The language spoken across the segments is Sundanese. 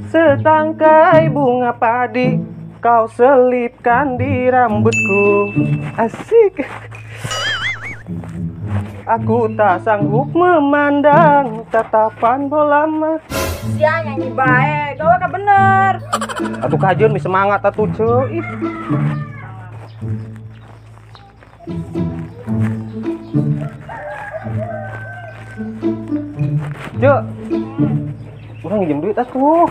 Setangkai bunga padi kau selipkan di rambutku. Asik. Aku tak sanggup memandang tatapan bola mata. Sia nyanyi bae, gawe ka bener. Atuh kajeun mi semangat atuh ceu. Ih. Ceu. Urang nginjem duit atuh.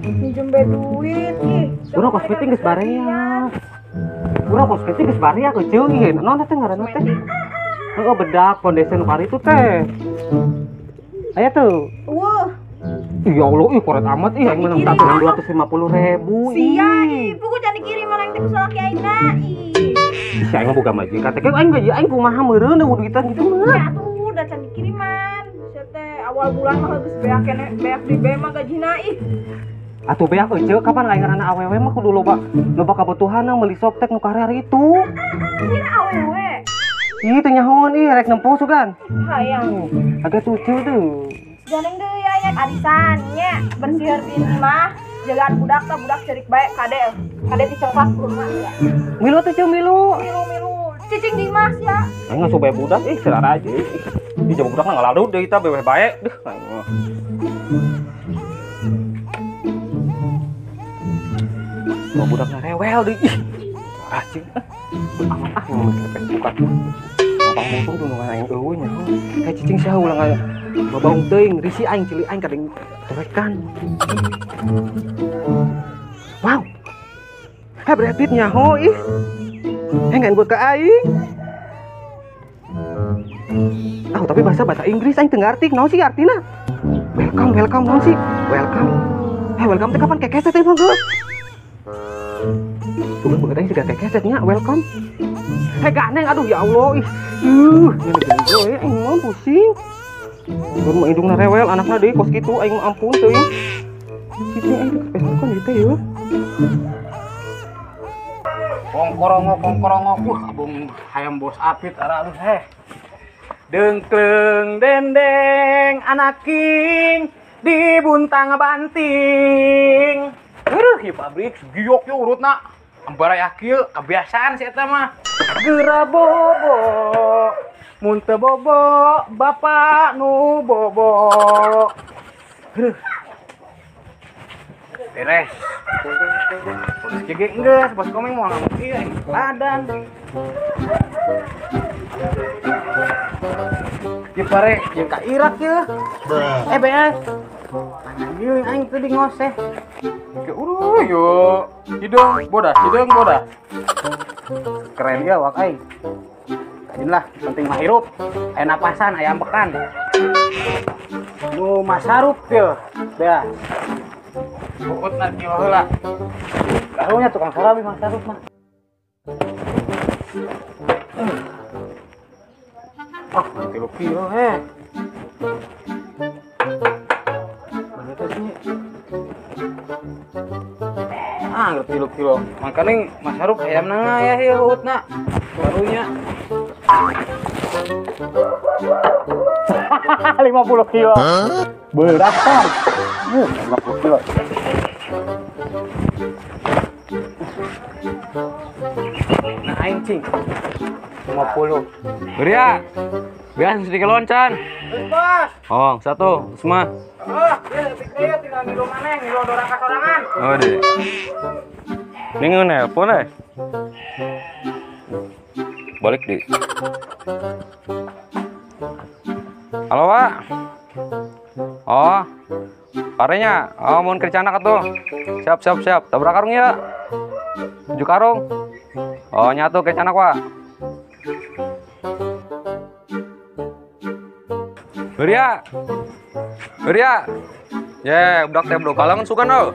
Minjem be duit ih. Urang kosmetik geus barea. Urang kosmetik geus barea euceu ih. Naon teh ngaranna teh? Heeh, bedak foundation kari itu teh. Aya tuh. Wah. Ih, ya Allah, ih koret amat ih aing menang 250.000. Sia ih, buku jangan dikirim mana yang teh ku salaki aingna ih. Si aing mah boga majikan teh. Aing gaji aing kumaha meureun duitan gitu mah. Ya atuh, da can dikiriman. Sia teh awal bulan mah geus beak keneh, beak di be mah gajina ih. Atuh beak euceu kapan aing ngaranna awewe mah kudu loba loba kabutuhan meuli softtek nu karya itu. Kira awewe. Ih, teu nyahoan ih rek nempo sugan. Hayang. Agak lucu tuh. Ganeng deui aya arisan nya, bersih-bersihin imah, jagaan budak tah budak cerik bae kade. Kade dicongkak rumah ya. Milu tuh ceu milu. Milu-milu. Cicing di imah sia. Aing ngasuh bae budak ih selara aja. Ih jago budak mah ngaladud deui tah beweh bae. Duh aing mah. Bawa budak rewel deui ih. Racing. Ah, ngomong ke Facebookan. Gampang mutung tuh nunggu aing eueuh nya. Kayak cicing sia ulang aya. Babaung teuing, risi aing cili aing kadeng torekan. Wow. Heh Brad Pitt nyaho ih. Heh ngan buat ke aing. Ah, tapi bahasa Inggris aing teu ngarti. Naon sih artina? Welcome, welcome naon sih? Welcome. Heh welcome teh kapan kekeset teh mah geus. Tuh banget aing siga kekeset nya welcome. Heh ganeng aduh ya Allah ih. Ini aing mah pusing. Mun mah indungna rewel anakna deui kos kitu aing mah ampun teuing. Cicing aing ke Facebookan ieu teh yeuh. Kongkorongok kongkorongok abung hayam bos apit ara alus heh. Dengkleng dendeng anaking di buntang banting. Aduh, ieu pabrik giok ye urutna. Ambaraya kieu kebiasaan si eta mah. Geura bobo. Mun teu bobo, bapak nu bobo. Aduh. Beres. Bos gege geus, bos komeng moal ngamuk ieu aing ladan. Ieu pare jeung ka Irak yeuh. Eh beas. Anjing aing teu di ngoseh. Ke uruh yo. Hideung bodas, hideung bodas. Keren ge awak aing. Kajin lah, penting mah hirup. Aya napasan, aya ambekan. Nu masarup yeuh. Beas. Pokokna kieu heula. Karunya tukang sarabi masarup mah. Ah, 3 kilo heh. Mana teh sih? Ah, 3 kilo. Makanya Mas Harup ayam nanga ya ieu uutna. Barunya. 50 kilo. Berat kan? 50 kilo. Nah, aing cing. 50. Beria. Biasa sedikit loncan. Bos. Oh, satu, semua. Oh, ya tinggal ngilu maneh, ngilu dorang ka sorangan. Oh, deh. Ini nge-nelpon eh. Balik di. Halo, Pak. Oh. Parenya, oh mun kerjana atuh. Siap, siap, siap. Tabrak karung ya. 7 karung. Oh, nyatu kerjana, Pak. Beria. Beria. Ye, budak teh budak kalangan suka no.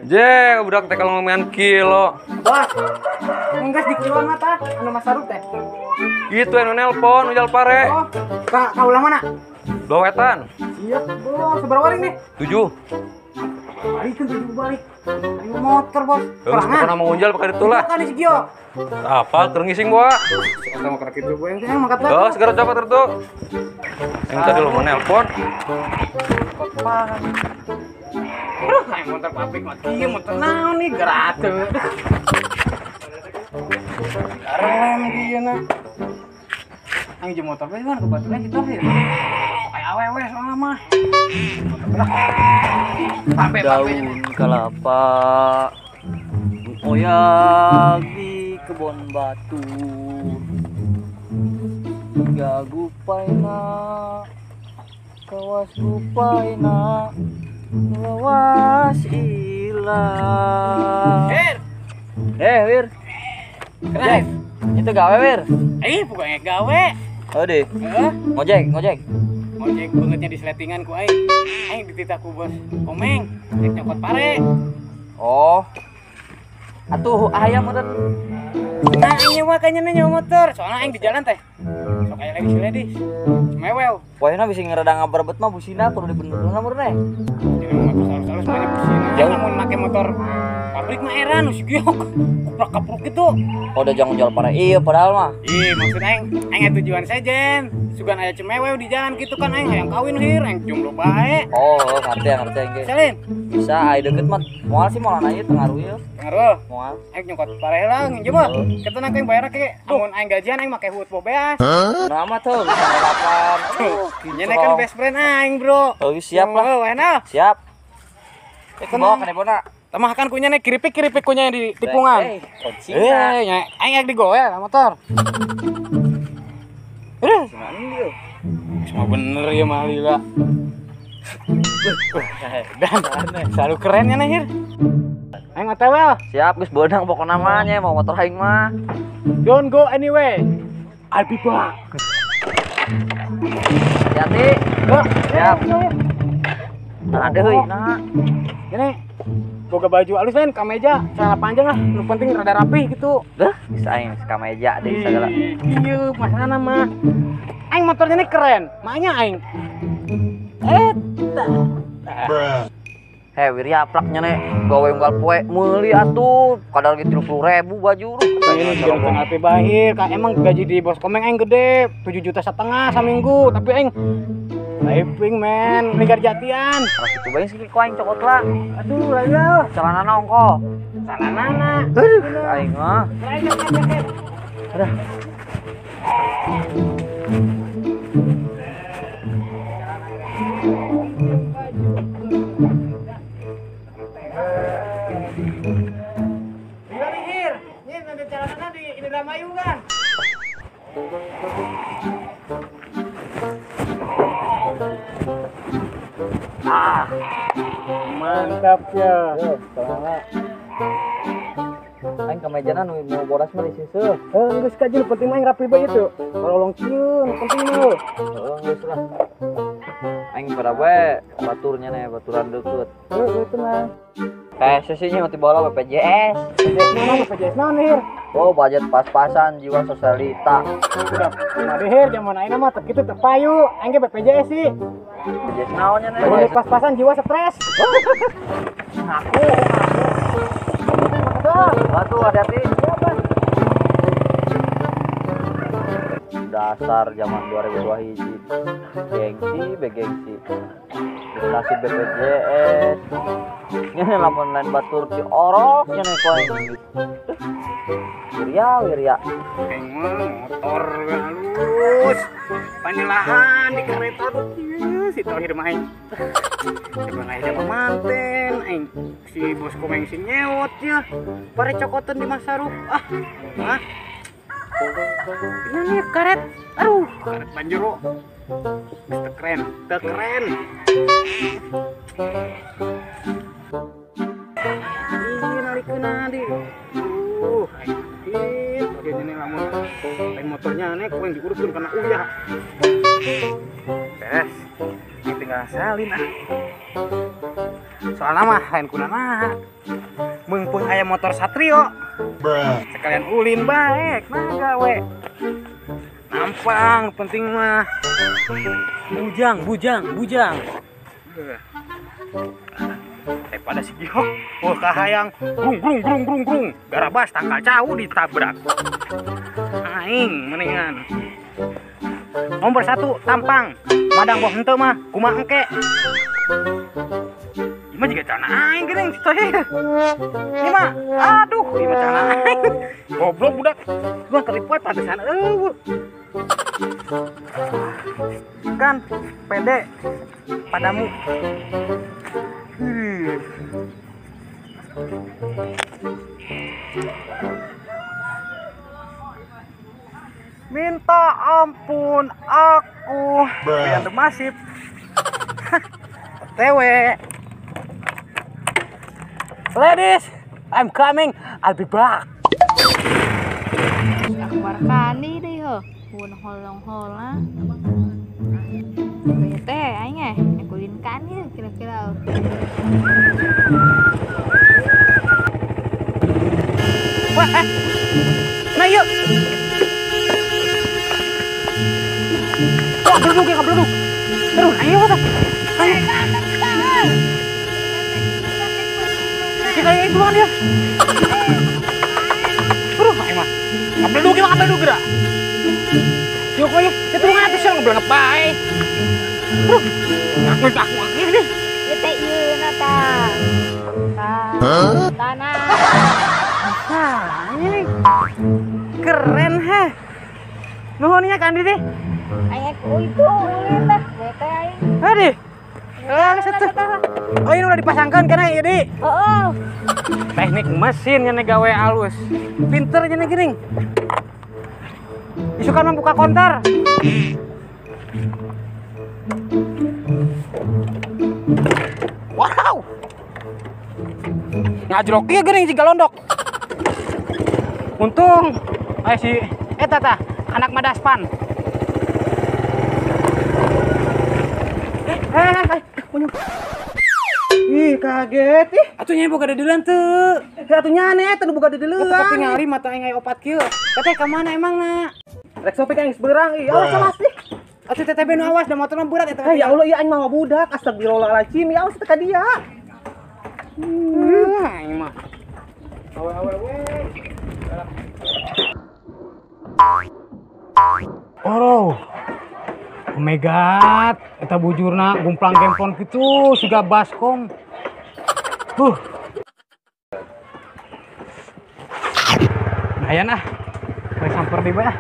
Je, budak teh kalau ngomongan kilo. Bos. Enggeus di kiloan mah tah, anu Mas Sarup teh. Itu anu nelpon ujal pare. Oh, ka ulah mana? Dowetan. Siap, bos. Seberapa waring nih? 7. Balik kan 7 balik. Aing motor, bos. Terus bukan mau ngunjal pakai itu lah. Kan si Gio. Apa keur ngising gua? Sama kena kitu gua yang mangkat lah. Oh, segera coba tertu. Yang tadi lo mau nelpon. Aduh, aing motor pabrik mah kieu motor naon nih gratis. Rem kieu na. Aing jeung motor bae kan kebetulan kitu ya. Kayak awewe soalnya mah. Sampai daun kelapa oyak di kebon batu gagupaina kawas gupaina lawas ilang. Wir. Kenapa? Itu gawe, Wir. Bukannya gawe. Oh deh. Ngojek. Ngojek bangetnya di sletingan ku aing. Aing dititah ku bos Komeng, rek nyokot pare. Oh. Atuh ayam motor. Nah, aing nyewa kayaknya nyewa motor. Soalnya aing di jalan teh. Sok aya lagi siledis. Mewew. Poena bisa ngereda ngaberebet mah busina kudu dibenerkeun mah teh. Jadi motor halus-halus banyak busina. Jauh mun make motor pabrik mah era nu si Giok. Kuprak-kapruk gitu. Oh, udah jangan jual pare. Iya padahal mah. Ih, maksud aing, aing tujuan sejen. Sugan aya cemewew di jalan gitu kan aing hayang kawin hir, aing jomblo bae. Oh, ngerti aing ge. Salin. Bisa aya deket mah. Moal sih moal aja tengaruh ieu. Tengaruh. Moal. Aing nyokot pare lah nginjem mah. Ketena aing bayar ke amun aing gajian aing make huut bobeas. Nah mah tuh bisa ngelapan. Aduh, nyene kan best friend aing, Bro. Oh, siap lah. Oh, enak. Siap. Bawa kanebona. Tambahkan kunya nih keripik-keripik kunya di tikungan. Aing ek digoel motor. Semua bener ya mah lila. Dan selalu keren ya nih. Aing OTW. Siap geus beunang pokona mah nya mau motor aing mah. Don't go anywhere. I'll be back. Hati-hati. Siap. Nah, ada heuy, nah. Ini boga baju halus lain kameja, celana panjang lah, nu penting rada rapi gitu. Dah, bisa aing kameja deh segala. Iya, masalahna mah. Aing motornya ini keren, makanya aing. Eta. Heh, Wirya plaknya nih, gawe unggal poe meuli atuh, kadar ge 30.000 baju. Ini juga tengah api bahir, kak emang gaji di bos Komeng aing gede, 7,5 juta saminggu, tapi aing Living men, ligar jatian. Kalau gitu bae sih ku aing cokot lah. Aduh, lah. Celana ongko. Celanana. Aduh, aing mah. Aduh. Gila nih, Hir. Ini ada celanana di Indramayu kan? Ah, mantap ya. Aing kamejana nu mau boras mah disiseuh. Heuh, geus kaji nu penting mah aing rapi bae itu. Kalau sieun penting mah. Heuh, geus lah. Aing pada bae baturnya nih, baturan deukeut. Heuh, itu mah. Sesinya mati bola BPJS. BPJS naon Hir? Oh, budget pas-pasan jiwa sosialita. Udah, nah Hir, zaman ayeuna mah teu kitu teu payu. Aing ge BPJS sih. BPJS naon nya? Budget pas-pasan jiwa stres. Ngaku. Batu hati-hati. Dasar zaman 2002 hiji. Gengsi, begengsi. Dikasih BPJS. Ini lamun lain batur di orok nya nih koin. Wirya, wirya. Aing mah motor halus. Panyelahan di kereta tuh si Tohir mah aing. Coba aya manten aing si bos Komeng si nyewot ya. Pare cokotan di Masaruk. Ah. Hah? Ini nih karet. Aduh, karet banjero. Teu keren, teu keren. Ih, nalikeun di. Aing ini lamun lain motornya aneh ku yang diurutkeun kana uyah. Beres. Ini tinggal salin ah. Soalna mah lain kunana. Meungpeung aya motor Satrio. Sekalian ulin baek nah gawe. Gampang, penting mah. Bujang, bujang, bujang. Daripada si Gihok, wah kahayang grung grung grung grung grung, garabas tangkal cau ditabrak. Aing mendingan. Nomor 1 tampang, madang boh henteu mah, kumaha engke. Ieu mah jiga celana aing geuning si Tohe. Ieu mah, aduh, ieu mah celana aing. Goblok budak. Gua keripoe pantesan eueuh. Kan pede padamu. Minta ampun aku biar masif. TW. Ladies, I'm coming. I'll be back. Aku markani deh ho, mun holong-holang. Bete aing eh, kulin kani kira-kira. Wah, nah yuk. Wah, beleduk ya, beleduk. Terus, ayo kita. Ayo. Kita itu kan dia. Terus, ayo mah. Beleduk ya, beleduk gerak. Yuk, ayo. Itu ngatus yang beleduk bae. Terus, aku akhir deh. Ya teh ieu na ta. Tanah. Nah, ini keren heh. Nuhun nya kan Didi. Aing itu ulin teh, bete aing. Hadi. Oh, ini udah dipasangkan karena ini. Heeh. Teknik mesin nya gawe alus. Pinter nya geuning. Isukan membuka konter. Wow. Ngajrok ieu geuning jiga londok. Untung ayo si eta tah anak madaspan. Ih, kaget ih. Atuh nya boga dedelan teu. Atuh nya aneh eta nu boga dedelan. Teu tingali mata aing aya opat kieu. Teteh ka mana emang na? Rek sopik aing geus beurang ih. Awas awas ih. Atuh teteh benu awas da motorna berat eta. Ya Allah, ieu aing mah budak. Astagfirullahaladzim. Ya awas teh ka dia. Aing mah. Awe-awe we. Oh. Oh my god, eta bujurna gumplang gemplon kitu siga baskom. Lumayan ah. Rek samper di bae ah.